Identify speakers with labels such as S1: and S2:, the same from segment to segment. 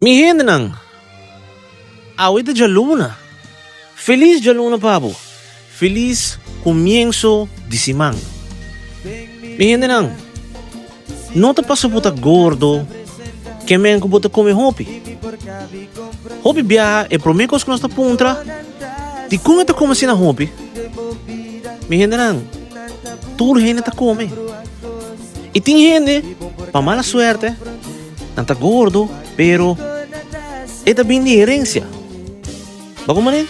S1: Mi hendenan, awe ta djaluna. Felis djaluna pa bo. Felis kumienso di siman. Mi hendenan, no ta paso bo ta gordo ke men ku bo ta kome hopi. Hopi biaha e promé kos ku nos ta puntra, dikon e ta kome asina hopi? Mi hendenan, tur hende ta kome. I tin hende, pa mala suerte, Nan ta gordo, pero e ta bin di herencia. Bo como ne?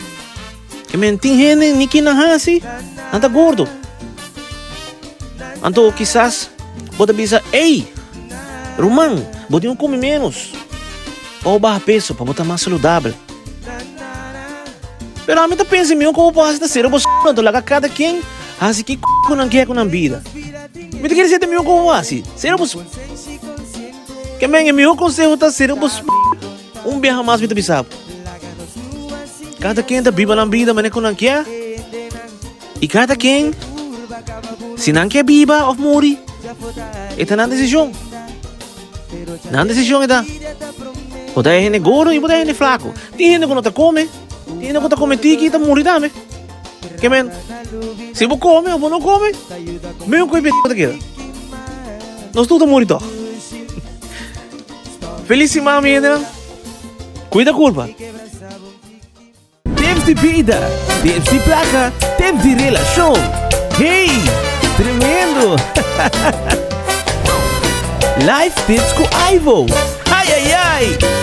S1: E men tin hende ni kin nan hasi, nan ta gordo. Anto kisas bo ta bisa, ey, ruman, bo tin ku come menos pa bo baha peso, pa bo ta mas saludabel. Pero ami ta pensa mihor ku bo por hasi ta sera bo anto laga kada ken hasi ki ku nan kier ku nan bida. Mi ta kere si e ta mihor ku bo hasi, sera bo. Ke men e mihor konseho ta sera bo un biaha mas mi ta bisa bo. Kada ken ta biba nan bida manera ku nan kier i kada ken si nan kier biba òf muri e ta nan desishon. Nan desishon e ta. Bo ta e hende gordo i bo ta e hende flaku. Tin hende ku no ta kome, tin hende ku ta kome tiki i ta muri tambe. Ke men, si bo kome o bo no kome, meun ku e bo ta keda. Nos tur ta muri tog. Felis siman mi hendenan. Kuida kurpa.
S2: Tips di bida, tips di plaka, tips di relashon. Hey! Tremendo! Life tips ku Ivo. Ai ai ai!